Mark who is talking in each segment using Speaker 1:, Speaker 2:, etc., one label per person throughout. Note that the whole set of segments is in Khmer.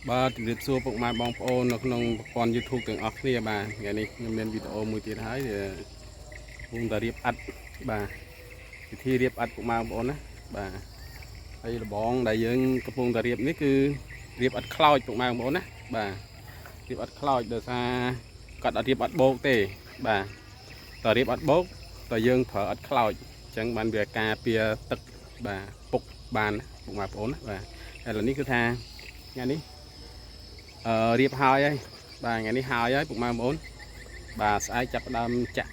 Speaker 1: បាទជំរាបសួរពុកម៉ែបងប្អូននៅក្នុងប្រព័ន្ធ YouTube ទាំងអស់គ្នាបាទថ្ងៃនេះខ្ញុំមានវីដេអូមួយទៀតហើយដែលកំពុងតែរៀបឥដ្ឋបាទវិធីរៀបឥដ្ឋពុកម៉ែបងប្អូនណាបាទហើយរបងដែលយើងកំពុងតែរៀបនេះគឺរៀបឥដ្ឋខ្លោចពុកម៉ែបងប្អូនណាបាទរៀបឥដ្ឋខ្លោចដោយសារគាត់អត់រៀបឥដ្ឋបោកទេបាទតើរៀបឥដ្ឋបោកតើយើងប្រើឥដ្ឋខ្លោចអញ្ចឹងបានវាការពារទឹកបាទពុកបានណាពុកម៉ែបងប្អូនណាបាទឥឡូវនេះគឺថាថ្ងៃនេះ រៀបហើយហើយបាទថ្ងៃនេះហើយហើយពុកម៉ែបងប្អូនបាទស្អែកចាប់ផ្ដើមចាក់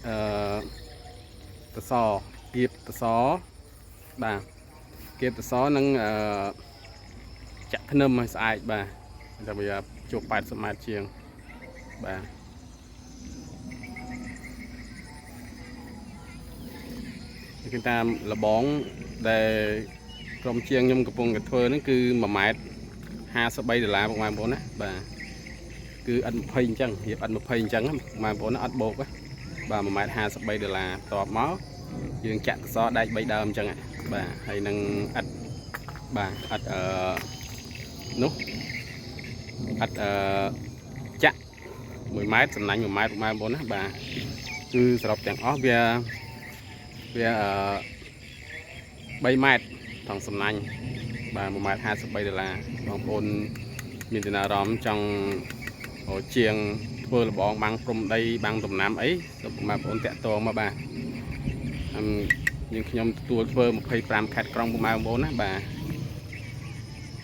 Speaker 1: សសរគៀបសសរបាទគៀបសសរនិងចាក់ធ្នឹមឲ្យស្អែកបាទតែវាជួប80ម៉ែត្រជាងបាទគឺតាមលបងដែលក្រុមជាងខ្ញុំកំពុងតែធ្វើហ្នឹងគឺ1ម៉ែត្រ53ដុល្លារពុកម៉ែបងប្អូនណាបាទ គឺឥដ្ឋ20អញ្ចឹងរៀបឥដ្ឋ20អញ្ចឹងបងប្អូនណាអត់បោកទេបាទ1ម៉ែត្រ53ដុល្លារតបមកយើងចាក់សសរដែក3ដើមអញ្ចឹងបាទហើយនឹងឥដ្ឋបាទឥដ្ឋនោះឥដ្ឋចាក់1ម៉ែត្រសំណាញ់1ម៉ែត្របងប្អូនណាបាទគឺសរុបទាំងអស់វា3ម៉ែត្រថងសំណាញ់បាទ1ម៉ែត្រ53ដុល្លារបងប្អូនមានចំណារអារម្មណ៍ចង់ អូជាងធ្វើលបងបាំងព្រំដីបាំងដំណាំអីសូមបងប្អូនតាក់ទងមកបាទអឹមយើងខ្ញុំទទួលធ្វើ25ខេត្តក្រុងពុកម៉ែបងប្អូនណាបាទ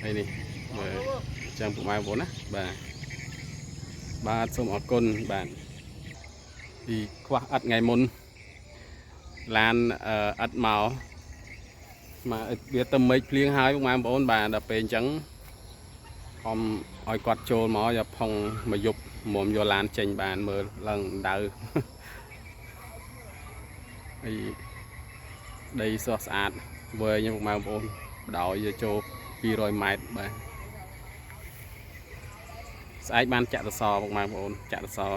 Speaker 1: ហើយនេះមើលចាំពុកម៉ែបងប្អូនណាបាទបាទសូមអរគុណបាទពីខ្វះឥដ្ឋថ្ងៃមុនឡានឥដ្ឋមកមកវាទៅមេឃភ្លៀងហើយពុកម៉ែបងប្អូនបាទដល់ពេលអញ្ចឹងខំឲ្យគាត់ចូលមកយកផុងមកយប់មុំយកឡានចេញបានមើលឡើងដៅ ហើយដីស្រស់ស្អាតវែងពុកម៉ែបងប្អូនបដោយយកចូល200ម៉ែត្របាទស្អែកបានចាក់សសរពុកម៉ែបងប្អូនចាក់សសរ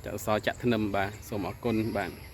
Speaker 1: ចាក់សសរចាក់ធ្នឹមបាទសូមអរគុណបាទ។